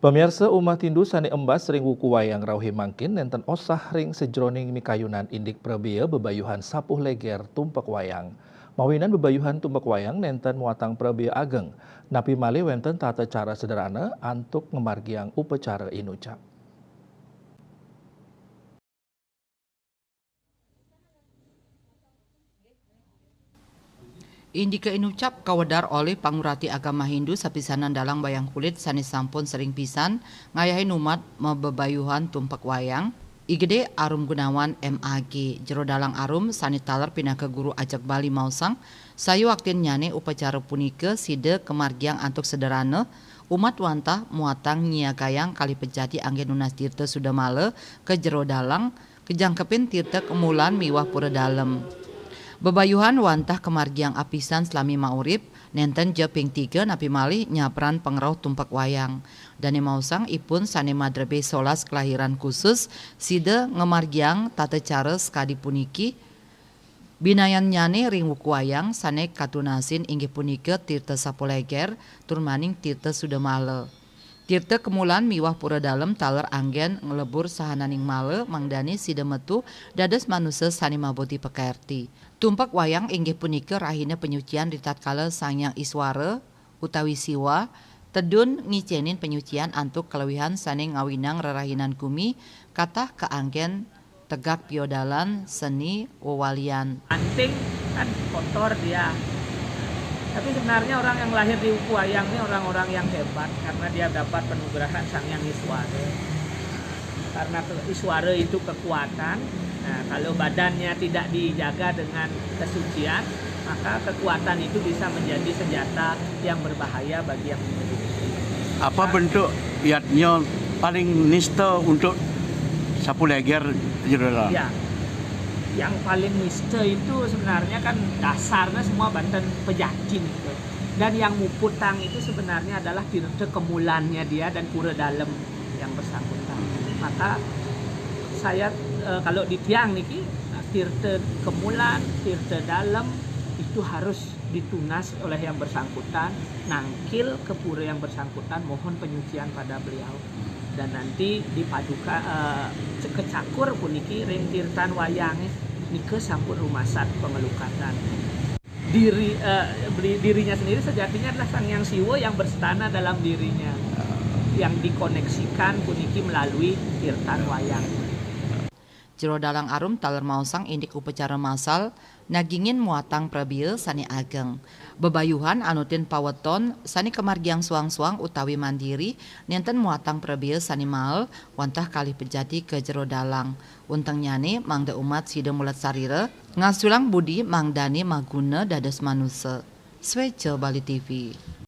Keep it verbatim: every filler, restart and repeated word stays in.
Pamiarsa, umat Hindu sané embas ring wuku wayang rauhé mangkin nénten osah ring sajeroning mikayunan indik prabéa bebayuhan sapuh léger tumpek wayang. Mawinan bebayuhan tumpek wayang nénten muatang prabéa ageng, napi malih wénten tata cara sederhana antuk ngamargiang upacara inucap. Indika inucap kawedar olih pangurati agama Hindu sapisanan dalang wayang kulit sané sampun sering pisan ngayahin umat mabebayuhan tumpek wayang. I Gedé Arum Gunawan, M A G, jero dalang arum sané taler pinaka guru ajeg Bali maosang, sayuaktinnyané upacara punika sida kamargiang antuk sederhana, umat wantah muatang nyiagayang kalih pejati anggén nunas tirta sudamala ka jero dalang, kajangkepin tirta kemulan miwah pura dalem. Bebayuhan wantah kamargiang apisan salami maurip, nénten ja ping tiga napi malih nyabran pangrauh tumpek wayang. Dané maosang ipun sané madrebé solas kelahiran khusus, sida ngamargiang tata cara sakadi puniki, binayannyané ring wuku wayang sané katunasin inggih punika tirta sapuh léger, tur maning tirta sudamala. Tirta kemulan miwah pura dalem taler anggén nglebur sahananing mala mangdané sida metu dados manusa sané mabuti pakerti. Tumpek wayang inggih punika rahina panyucian ritatkala Sang Hyang Iswara utawi Siwa tedun ngicénin panyucian antuk kalewihan sané ngawinang rerahinan gumi, katah kaanggén tegak piodalan seni wewalian. Anting kan kotor dia. Tapi sebenarnya orang yang lahir di wuku wayang ini orang-orang yang hebat karena dia dapat penugrahan Sang Hyang Iswara. Karena ke- Iswara itu kekuatan. Nah, kalau badannya tidak dijaga dengan kesucian, maka kekuatan itu bisa menjadi senjata yang berbahaya bagi yang memiliki. Apa bentuk yadnya paling nista untuk sapuh léger, Jero Dalang? Ya, yang paling nista itu sebenarnya kan dasarnya semua banten pejatin itu. Dan yang muputang itu sebenarnya adalah tirta kemulannya dia dan pura dalem yang bersangkutan. Maka saya, eh, kalau di tiang niki, nah, tirta kemulan, tirta dalem itu harus ditunas oleh yang bersangkutan, nangkil ke pura yang bersangkutan, mohon penyucian pada beliau. Dan nanti dipaduka, eh, ce- kecakur puniki ring tirtan wayangé nika sampun rumasat pangelukatan. Diri, eh, beri- dirinya sendiri sejatinya adalah Sang Hyang Siwa yang berstana dalam dirinya, yang dikoneksikan puniki melalui tirtan wayang. Jero Dalang Arum taler maosang indik upacara massal nagingin muatang prabéa sané ageng. Bebayuhan anutin paweton sané kamargiang suang-suang utawi mandiri nénten muatang prabéa sané mael wantah kalih pejati ka jero dalang. Untengnyané mangda umat sida mulat sarira, ngasulang budi mangdané maguna dados manusa. Swéca Bali T V.